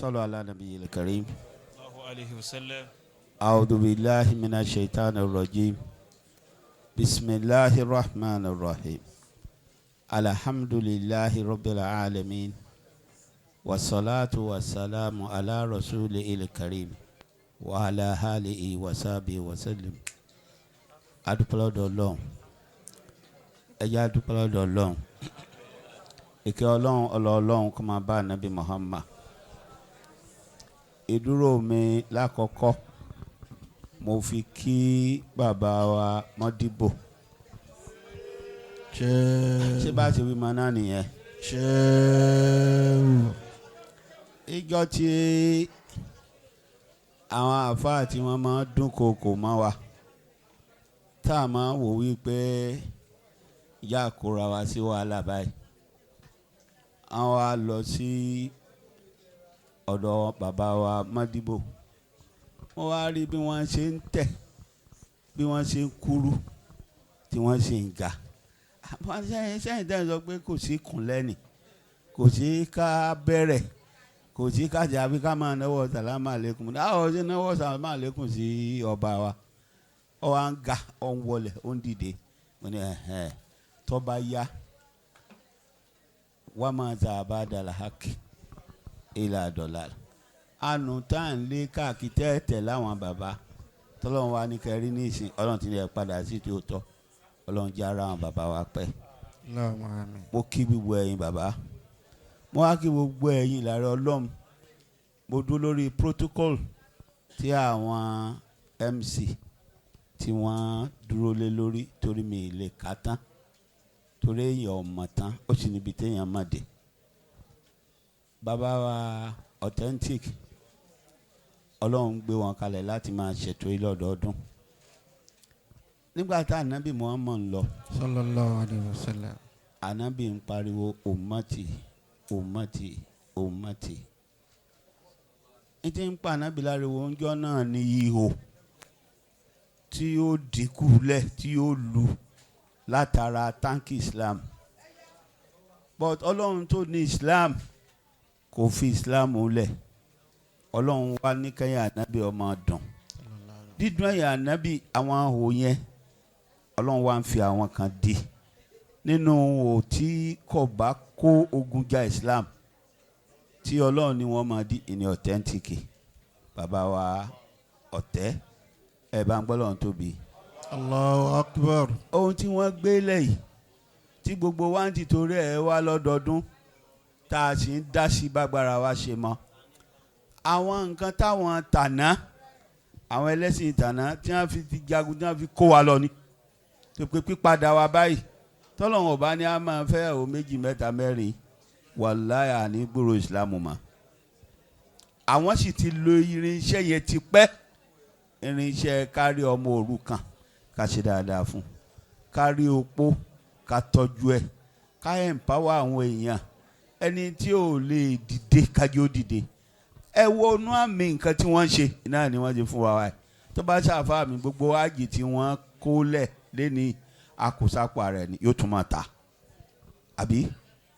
صلوا على النبي الكريم. الله عليه وسلم. أعوذ بالله من الشيطان الرجيم. بسم الله الرحمن الرحيم. الحمد لله رب العالمين، والصلاة والسلام على رسوله الكريم وعلى آله وصحبه وسلم. Adúpẹ́ lọ́dọ̀ Ọlọ́run. Ẹ jẹ́ adúpẹ́ lọ́dọ̀ Ọlọ́run. Ìkẹ́ Ọlọ́run, ọlọ́ Ọlọ́run kó máa bá Ànábì Muhammad. Ìdúró mi lákọ̀ọ́kọ́, mo fi kí bàbá wa Mọ́díbò. Ṣé bá ṣe wí máa náà nìyẹn? Ṣéwù. Ìjọ tí àwọn àáfàá tí wọ́n máa ń dúnkookò mọ́ wa, tá a máa wò wípé ìyá kóra wa sí wàhálà báyìí, àwọn wa lọ sí ọ̀dọ̀ bàbá wa Mọ́díbò, wọ́n wá rí bí wọ́n ṣe ń tẹ̀, bí wọ́n ṣe ń kúrú, tí wọ́n ṣe ń ga. Àwọn sẹ́yìn tẹ́ ń sọ pé kò sí kùnlẹ́nì, kò sí ká bẹ̀rẹ̀, kò sí ká jẹ́, àbí ká máa náwó sàlámà lẹ́kùn. Àwọn ṣe náwó sàlámà lẹ́kùn sí ọba wa, ọ wá ń ga, ọ ń wọlé, ó ń dìde. Mo ní ẹ̀hẹ́n, tó bá yá wá máa ta àbádàlà hákì ilà dọ̀là àánú tá à ń lé káàkiri tẹ́tẹ̀ láwọn bàbá tọ́lọ́run wa ní kẹrí ní ìsìn. Ọlọ́run ti lè padà sí tí ó tọ́. Ọlọ́run jẹ́ ara àwọn bàbá wa pẹ́. Allahumma amin. Mo kí gbogbo ẹ̀yin bàbá, mo wá kí gbogbo ẹ̀yin ìlàrá Ọlọ́run. Mo dúró lórí protocol tí àwọn MC tí wọ́n dúró lé lórí, torí mi lè kà tán, torí èèyàn ọmọ tán, ó sì níbi téèyàn mọ̀ dé. Bàbá wa authentic, Ọlọ́run gbé wọn kalẹ̀ láti máa ṣètò ilé ọdọọdún. Nígbà tá Ànábì Muhammad ń lọ, Sallallahu alayhi wa sallam. Ànábì ń pariwo, "Ummati, ummati, ummati." Ní ti ń pa Ànábì láriwo ńjọ́ náà ní ihò tí yóò dínkù lẹ̀, tí yóò lu látara táǹkì Islam. But Ọlọ́run tó ní Islam kò fi Islam lẹ̀. Ọlọ́run wá ní kẹ́yìn Ànábì ọmọ dùn dídùn ẹ̀yìn Ànábì. Àwọn ahò yẹn, Ọlọ́run wá ń fi àwọn kan di nínú ohò tí kò bá kó ogun ja Islam, tí Ọlọ́run ní wọ́n máa di ìní authentic. Bàbá wa ọ̀tẹ́, ẹ̀ bá ń gbọ́ lọ́run tóbi. Allahu akbar. Ohun tí wọ́n gbé lẹ́yìn tí gbogbo wa ń ti torí ẹ̀ wá lọ́dọọdún, tá a sì ń dá sí bágbára wa ṣe mọ́, àwọn nǹkan táwọn tàná, àwọn ẹlẹ́sìn tàná tí wọ́n fi ti jagun, tí wọ́n fi kó wa lọ ni tó pé pípadà wa báyìí, tọ́lọ́run ọba ní a máa fẹ́ o méjì, mẹ́ta, mẹ́rin, wàláyà ní gbòòrò ìsìlámù mọ́. Àwọn sì ti lo irinṣẹ́ yẹn ti pẹ́, irinṣẹ́ kárí ọmọ òrukàn, ká ṣe dáadáa fún, kárí opó, ká tọ́jú ẹ̀, ká empower àwọn èèyàn, ẹni tí ò lè dìde kájú ó dìde. Ẹ wo inú àmì nǹkan tí wọ́n ń ṣe náà ni wọ́n ti fún wa wáyé. Tó bá ṣàfà mi, gbogbo ájì tí wọ́n kó lẹ̀ lẹ́ni àkósápò rẹ̀ ni yóò tún máa ta, àbí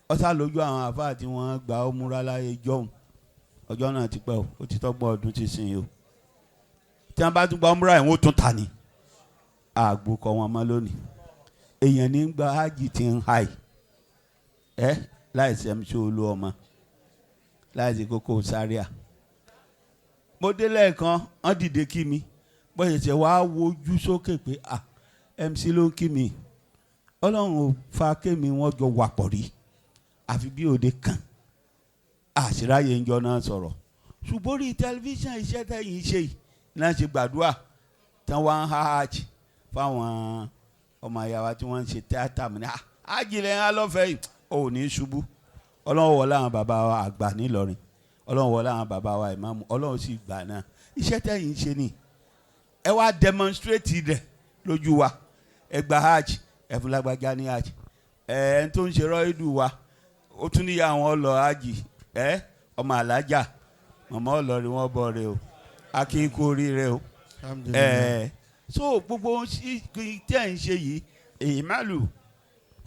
ọ̀sà lójú àwọn àfáà tí wọ́n gba ó múra láyé jọ́hún. Ọjọ́ náà ti pẹ́ o, ó ti tọ́gbọ́n ọdún ti sìn yìí o. Tí wọ́n bá tún gba ọmúra ẹ̀, wọ́n tún ta ni àgbo kọ wọn mọ́ lónìí. Èèyàn ní gba ájì tí ń ha yìí ẹ láìsí MC Olú ọmọ, láìsí Kókó Zaria. Mo dé lẹ́ẹ̀kan, wọ́n dìde kí mi, bó ṣẹ̀ṣẹ̀ wá wojú sókè pé, ah, MC ló ń kí mi. Ọlọ́run ò fa kémi wọ́n jọ wà pọ̀ rí, àfi bí òde kan àṣíráyé ń jọ náà sọ̀rọ̀. Ṣùgbọ́n orí tẹlifíṣàn, iṣẹ́ tẹ̀yìn ṣe yìí náà ṣe gbàdúrà tán, wá ń há hajj fáwọn ọmọ ìyá wa tí wọ́n ń ṣe tíátà. Mi ní hajj lẹ́yìn alọ́fẹ́ yìí ò ní ṣubú. Ọlọ́run wọlé àwọn bàbá wa àgbà nílọrin, Ọlọ́run wọlé àwọn bàbá wa ìmáàmù, Ọlọ́run sì gbà náà. Iṣẹ́ tẹ̀yìn ṣe ni ẹ wá demonstrate rẹ̀ lójú wa. Ẹ gba hajj, ẹ fún lágbájá ní hajj, ẹ ẹ tó ń ṣe rọ́ìdù wa, ó tún níyà àwọn ọlọ hajj. Ẹ ọmọ alájà màmá ọlọrin wọn bọ rẹ o, akínkù oríire o. Ẹ so gbogbo tí ẹ ń ṣe yìí, èyí má lù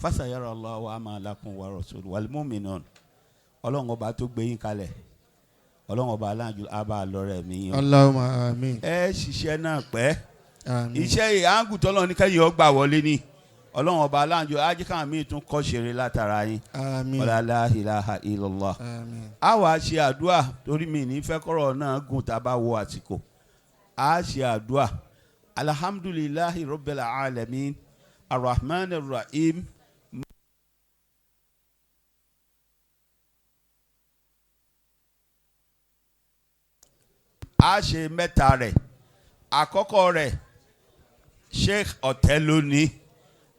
fasayara Allahu amalakum wa rasul wal mu'minun. Ọlọ́run ọba tó gbé yín kalẹ̀. Ọlọ́run ọba aláǹjù á bá a lọ́rẹ̀ mi yàn. Allahumma àmín. Ẹ ṣiṣẹ́ náà pẹ́. Àmín. Iṣẹ́ yìí áńgù tọ́lọ́ ní kẹ́yìn ọgbà wọlé ni. Ọlọ́run ọba aláǹjù á jẹ́ káwọn míì tún kọ́ ṣeré látara yín. Àmín. Wala la ilaha illallah. Àmín. A wàá ṣe àdúrà torí mi ní fẹ́ kọ́rọ̀ náà gùn tá a bá wo àsìkò. A ṣe àdúrà. Alhamdulillahi rabbil alamin arrahman arrahim. A ṣe mẹ́ta rẹ̀. Àkọ́kọ́ rẹ̀, Sheikh Ọ̀tẹ́ ló ní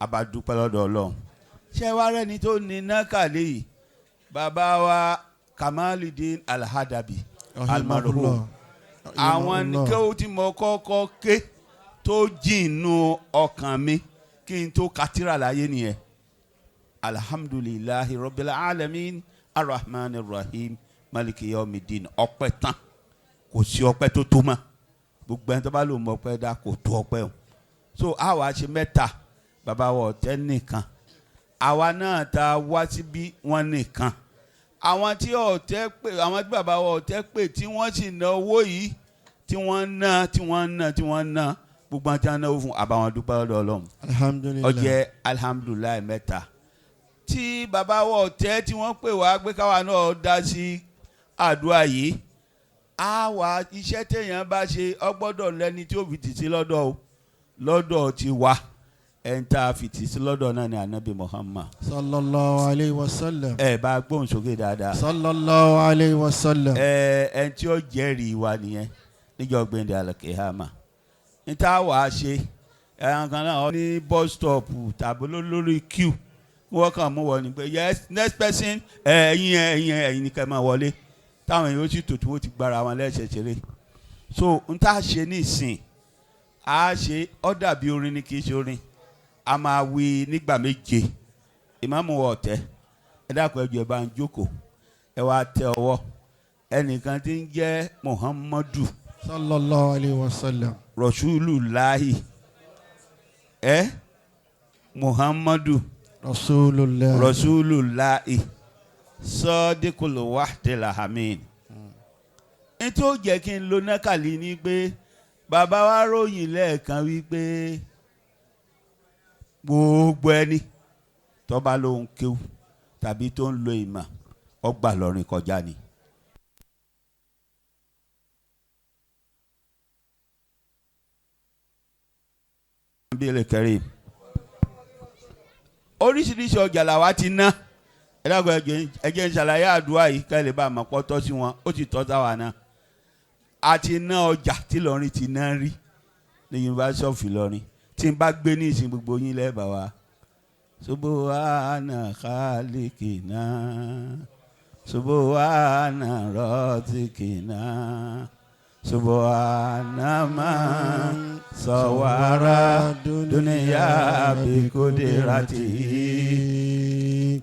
abadúpẹ́ lọ́dọ̀ Ọlọ́run. Ṣé wàá rẹ́ni tó ní nákàlẹ́ yìí, bàbá wa Kamaludin Alhadabi almarhum, àwọn kéwù tí mo kọ́kọ́ ké tó jìnnú ọkàn mi kí n tó katira láyé nìyẹn. Alhamdulillahi rabbil alamin arrahman arrahim maliki yawmiddin. Ọpẹ́ tán, kò sí ọpẹ́ tó tó mọ́. Gbogbo ẹni tó bá lò mọ ọpẹ́ dá kò tó ọpẹ́ o. So a wàá ṣe mẹ́ta, bàbá wa Ọ̀tẹ́ nìkan, àwa náà ta wá síbí wọn nìkan, àwọn tí Ọ̀tẹ́ pè, àwọn tí bàbá wa Ọ̀tẹ́ pè tí wọ́n sì ná owó yìí, tí wọ́n ná tí wọ́n ná tí wọ́n ná, gbogbo àti àwọn náwó fún àbáwọn dúpẹ́ lọ́dọ̀ Ọlọ́run. Alhamdulillah. Ó jẹ́ alhamdulilayi mẹ́ta tí bàbá wa Ọ̀tẹ́ tí wọ́n pè wá pé káwa náà dá sí àdúrà yìí. A wà iṣẹ́ téèyàn bá ṣe, ọ gbọ́dọ̀ lẹ́ni tí ó fi tì sí lọ́dọ̀ o. Lọ́dọ̀ ti wa, ẹni tá a fi tì sí lọ́dọ̀ náà ni anabi Muhammad. Sallallahu alayhi wa sallam. Ẹ bá gbóhùn sókè dáadáa. Sallallahu alayhi wa sallam. Ẹ ẹni tí ó jẹ́rìí wa nìyẹn níjọ́ gbẹ̀ndẹ̀ alakehama. Ní tá a wà á ṣe ẹran kan náà ní bus stop tàbí lórí queue, wọ́n kàn mú wọ ni pé yes, next person, ẹ̀yin ẹ̀yin ẹ̀yin ni kẹ́ máa wọlé, táwọn èèyàn ó sì tòtò, ó ti gbára wọn lẹ́sẹ̀ ṣeré. So n tá a ṣe ní ìsìn, a ṣe ó dàbí orin ni, kì í ṣe orin. A máa wí nígbà méje. Ìmáàmù Ọ̀tẹ́, ẹ dákun, ẹ jọ̀ọ́, ẹ bá ń jókòó, ẹ wá tẹ ọwọ́ ẹnìkan tí ń jẹ́ Muhammadu Sallallahu alayhi wa sallam. Rasulullahi, ẹ Muhammadu Rasulullah. Rasulullahi sadiqul wahdil amin. Ní tí ó jẹ́ kí n lo nákàlí ni pé bàbá wa ròyìn lẹ́ẹ̀kan wípé gbogbo ẹni tó bá lóun kéwú tàbí tó ń lo ìmọ̀ ọgbà lọ́rin kọjá ni. Bílẹ̀ kẹrin oríṣiríṣi ọjà làwa ti ná. Ẹ dàgbọ́, ẹ jẹ́ n ṣàlàyé àdúrà yìí ká lè bá a mọ̀ pọ́ tọ́ sí wọn, ó sì tọ́ sáwa náà. A ti ná ọjà tí Ìlọrin ti ná rí ní University of Ìlọrin. Tí n bá gbé ní ìsìn, gbogbo yín lẹ́ẹ̀bà wa. Subuhana khalikina, subuhana ratikina, subuhana man sawara dunya bikudiratihi,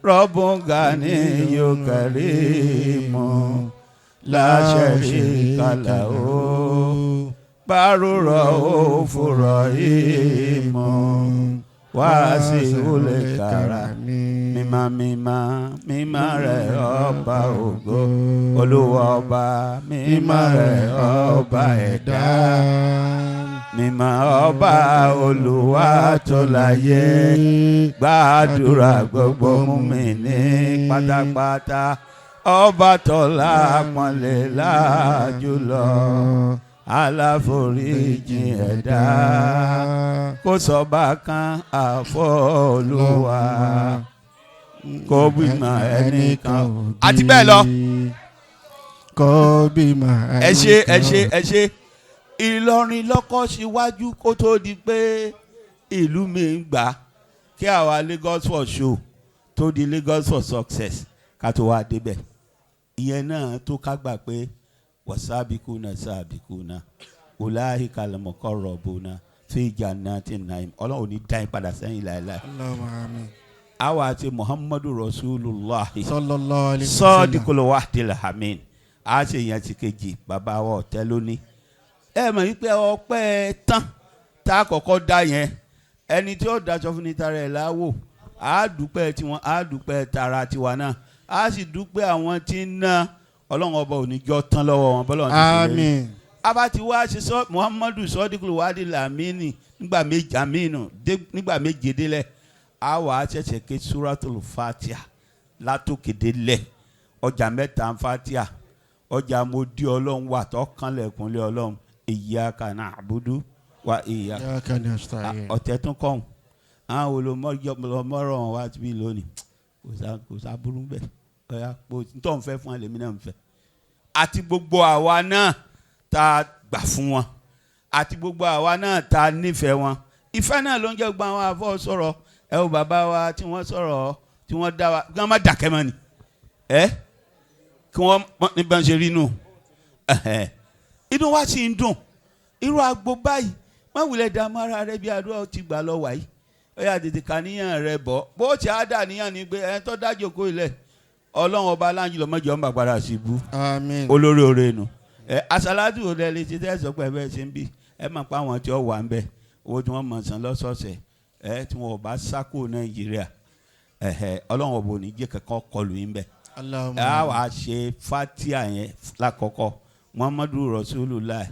rabbun ganiyun karimun la sharika lahu, barur raufur rahimun wasi'ul karami. Mímọ́ mímọ́ mímọ́ rẹ̀ ọba ògo, Olúwa ọba, mímọ́ rẹ̀ ọba ẹ̀dá, mímọ́ ọba Olúwa tó láyé. Gbàdúrà gbogbo mùmínì pátápátá, ọba tọ́lá pọ́nlé lájùlọ, aláforíjìn ẹ̀dá, kò sọ́ba kan àfọ́ Olúwa, kò bímọ ẹnìkan, àti bẹ́ẹ̀ lọ. Kò bímọ. Ẹ ṣe, ẹ ṣe, ẹ ṣe. Ìlọrin lọ́kọ́ síwájú kó tó di pé ìlú mi ń gbà kí àwa Lagos for show tó di Lagos for success ká tó wá débẹ̀. Ìyẹn náà tó ká gbà pé wasabikuna sabikuna ulaika al-muqarrabuna fi jannati naim. Ọlọ́run ò ní dá yín padà sẹ́yìn láéláé. Allahumma amin. Àwa àti Muhammadu Rasulullah Sallallahu alayhi wa sallam. sọ́ọ́dìkọlọ̀ wàdìlà amin. A ṣe yẹn ti kejì, bàbá wa Ọ̀tẹ́ lónìí. Ẹ mọ̀ wípé ọpẹ́ tán tá a kọ́kọ́ dá yẹn, ẹni tí ó daṣọ fún ní tara ẹ̀ láwò, á dúpẹ́ tiwọn, á dúpẹ́ tara tiwa náà, á sì dúpẹ́ àwọn tí ń ná. Ọlọ́run ọba ò ní jọ tán lọ́wọ́ wọn bọ́lọ́run ti ṣèlérí. Àmín. Aba ti wá ṣe sọ Muhammadu sọdíkùlù wádìí lamini nígbà méje, aminu nígbà méje délẹ̀, a wà á ṣẹ̀ṣẹ̀ ké suratul Fatiha látòkè délẹ̀. Ọjà mẹ́ta ń Fatiha, ọjà mo di Ọlọ́run wà tó kànlẹ̀kùnlé Ọlọ́run, iyyaka na'budu wa iyyaka Iyyaka nasta'in. Ọ̀tẹ̀ tún kọ̀hún àwọn olùmọ̀rọ̀ wọn wá síbí lónìí, kò sá burú bẹ́ẹ̀. Ọ̀yà kò tó ń fẹ́ fún ẹ lèmi náà ń fẹ́, àti gbogbo àwa náà tá a gbà fún wọn, àti gbogbo àwa náà tá a nífẹ̀ẹ́ wọn. Ìfẹ́ náà ló ń jẹ́ gbogbo àwọn afọ́ sọ̀rọ̀. Ẹ wo bàbá wa tí wọ́n sọ̀rọ̀, tí wọ́n dá wa kí wọ́n má dàkẹ́ mọ́ ni ẹ kí wọ́n ní bá ń ṣe rí nù. Ẹ̀hẹ̀. Inú wa sì ń dùn irú agbo báyìí. Má wulẹ̀ dààmú ara rẹ bí àdúrà ti gbà lọ wáyé. Ó yá, tètè kàníyàn rẹ bọ̀. Bó ti á dà níyàn ni pé ẹni tó dájò kó ilẹ̀, Ọlọ́run ọba aláǹjì lọ́mọdé ọmọ àgbàdà sí ibú. Àmín. Olórí oore nu ẹ asalatu ò lẹ lè ṣe tẹ́ sọ pé ẹ bẹ́ẹ̀ ṣe ń bí. Ẹ mọ̀ pé àwọn tí ó wà ń bẹ, owó tí wọ́n mọ̀ san lọ́sọ̀ọ̀sẹ̀ ẹ tí wọn ò bá sá kúrò Nàìjíríà ẹ̀hẹ̀, Ọlọ́run ọba ò ní jẹ́ kankan kọlù yín bẹ́ẹ̀. Allahumma. Ẹ á wàá ṣe fatia yẹn lákọ̀ọ́kọ́, Muhammadu Rasulullah,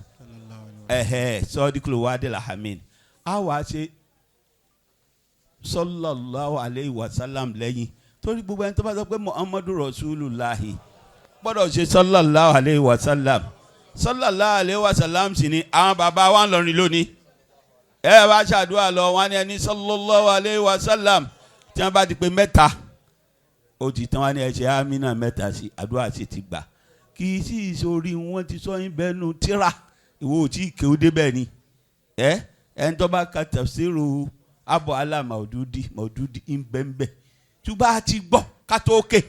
ẹ̀hẹ̀, sọ́ọ́díkùlù wádìí hamin. Á wàá ṣe sallallahu alayhi wa sallam lẹ́yìn, torí gbogbo ẹni tó bá sọ pé Muhammadu Rasulullah gbọ́dọ̀ ṣe sallallahu alayhi wa sallam. Sallallahu alayhi wa sallam sì ni àwọn bàbá wa ń lọrin lónìí. Ẹ bá ṣàdúrà lọ, wọn ni ẹni sallallahu alayhi wa sallam tí wọn bá ti pé mẹ́ta, ó ti tán. Wọn ni ẹ ṣe amínà mẹ́ta sí, àdúrà sì ti gbà. Kì í sì sórí wọn ti sọ yín bẹ́ẹ̀ nu tíra ìwọ ò tí ì kéwú débẹ̀ ni. Ẹ ẹni tó bá ka tafsiru Abu Ala Maududi, Maududi ń bẹ́ẹ̀ túbọ̀ á ti gbọ́ ká tó ké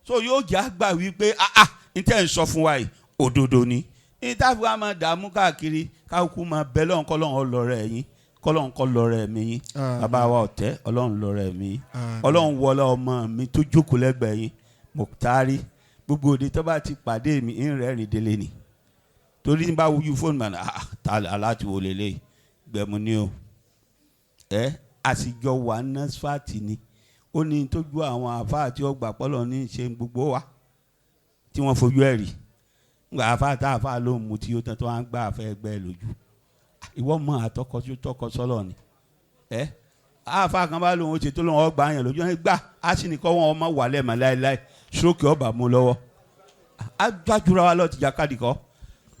so yóò jẹ́ àgbà wípé ah ah, n tẹ́ ń sọ fún wa yìí, òdodo ni. Ní táfi wa máa dààmú káàkiri, káàkú máa bẹ lọ́hùn, kọ́lọ́hún ọlọ́rẹ̀ yín, kọ́lọ́hún kọ́ lọ́rẹ̀ mi yín. Àmín. Bàbá wa ọ̀tẹ́, Ọlọ́run lọ́rẹ̀ mi yín. Àmín. Ọlọ́run wọlé ọmọ mi tó jókòó lẹ́gbẹ̀ẹ́ yín, Mọ̀tárì. Gbogbo òde tó bá ti pàdé mi, ń rẹ́rìn délé ni, torí ní bá wujú fóònù mà ní, ah, ta aláti wo lélẹ́yìí gbẹ̀mú ni o. Ẹ àsìjọ wà nọ́sfàtì ni, ó ní tójú àwọn àfáà tí ó gbà pọ́lọ̀ ní ṣe gbogbo wa tí wọ́n fojú ẹ̀ rí ngbà àfáà tá àfáà ló ń mutí ó tán tó wá ń gbà àfẹ́ ẹgbẹ́ ẹ lójú. Ìwọ mọ àtọkọ tí ó tọkọ sọlọ ni. Ẹ àfáà kan bá lóun ó ṣe tó lóun ọgbà yẹn lójú ẹ gbà á sì ní kọ́ wọn ọmọ wà lẹ́ẹ̀mọ́ láéláé, stroke ọba mú lọ́wọ́. Agbájúra wa lọ ti jàkadì kọ́.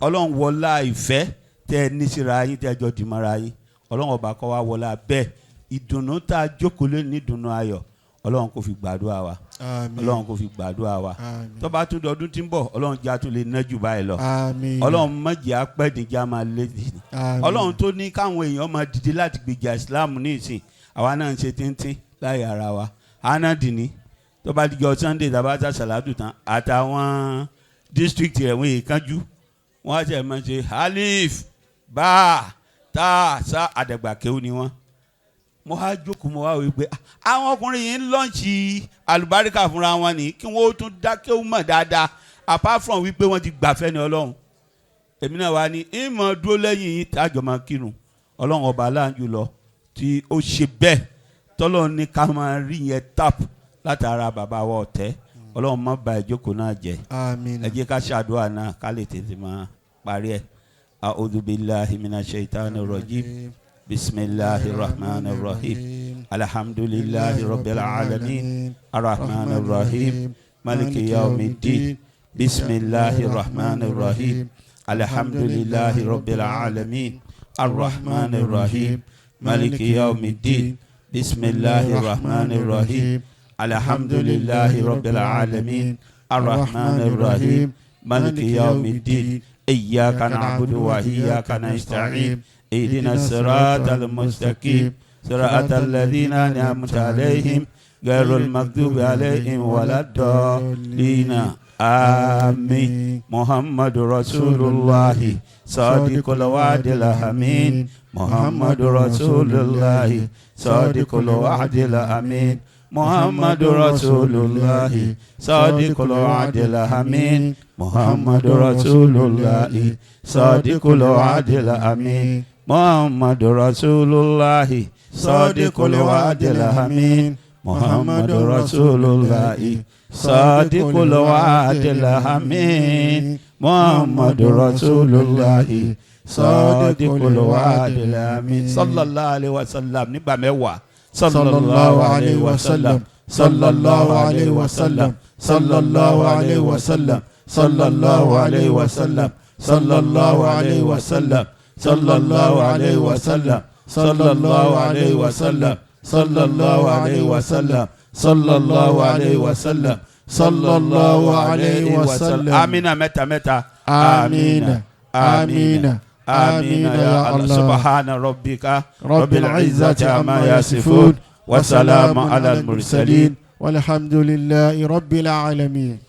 Ọlọ́run wọlá ìfẹ́ tẹ́ ẹ ní síra yín, tẹ́ ẹ jọ dìmọ́ra yín. Ọlọ́run ọba kọ́ wa wọlá bẹ́ẹ̀, ìdùnnú tá a jókòó lé ní ìdùnnú ayọ̀, Ọlọ́run kò fi gbàdúrà wa. Àmín. Ọlọ́run kò fi gbàdúrà wa. Àmín. Tó bá tún dọdún tí ń bọ̀, Ọlọ́run jẹ́ àtún lè ná jù báyìí lọ. Àmín. Ọlọ́run má jẹ́ apẹ́dìjà máa lé dì. Àmín. Ọlọ́run tó ní káwọn èèyàn máa dìde láti gbèjà Islam ní ìsìn, àwa náà ń ṣe tíntín láyé ara wa àná dìní. Tó bá dijọ́ Sunday tàbá ta sàlátù tán, àtàwọn district rẹ̀ wọ́n yìí kánjú, wọ́n á ṣe máa ṣe alif bá tá sa àdàgbà kéwù ni wọ́n. Mo wá jókòó, mo wá wí pé àwọn ọkùnrin yìí ń launch àlùbáríkà fúnra wọn ni, kí wọ́n ó tún dá kéwù mọ̀ dáadáa, apart from wípé wọ́n ti gbàfẹ́ ni. Ọlọ́run èmi náà wá ní ìmọ̀ dúró lẹ́yìn yìí tájọ máa kírun. Ọlọ́run ọba aláǹjù lọ tí ó ṣe bẹ́ẹ̀, tọ́lọ́run ní ká máa rí yẹn tap látara bàbá wa ọ̀tẹ́. Ọlọ́run má ba ìjókòó náà jẹ́. Àmín. Ẹ jẹ́ ká ṣàdúrà náà ká lè tètè máa parí ẹ̀. A'udhu billahi minash shaitani rajim. Bismillahir rahmanir rahim. Alhamdulillahi rabbil alamin, arrahmanir rahim, maliki yawmiddin. Bismillahir rahmanir rahim. Alhamdulillahi rabbil alamin, arrahmanir rahim, maliki yawmiddin. Bismillahir rahmanir rahim. Alhamdulillahi rabbil alamin, arrahmanir rahim, maliki yawmiddin. Iyyaka na'budu wa iyyaka nasta'in. Ihdina siratal mustaqim, siratal ladhina an'amta alayhim, ghayril maghdubi alayhim waladdallin. Amin. Muhammadu rasulullahi sadiqul wa'dil amin. Muhammadu rasulullahi sadiqul wa'dil amin. Muhammadu rasulullahi sadiqul wa'dil amin. Muhammadu rasulullahi sadiqul wa'dil amin. Muhammadu rasulullahi sadiqul wa'dil amin. Muhammadu Rasulullah sadiqul wa'dil amin. Muhammadu Rasulullah sadiqul wa'dil amin. Sallallahu alayhi wa sallam nígbà mẹ́wàá. Sallallahu alayhi wa sallam. Sallallahu alayhi wa sallam. Sallallahu alayhi wa sallam. Sallallahu alayhi wa sallam. Sallallahu alayhi wa sallam. Sallallahu alayhi wa sallam. Sallallahu alayhi wa sallam. Sallallahu alayhi wa sallam. Sallallahu alayhi wa sallam. Sallallahu alayhi wa sallam. Amina mẹ́ta mẹ́ta. Amina. Amina. Amina ya Allah. Subhana rabbika Rabbil izzati amma yasifun. wa salamu ala al-mursalin. Walhamdulillahi rabbil alamin.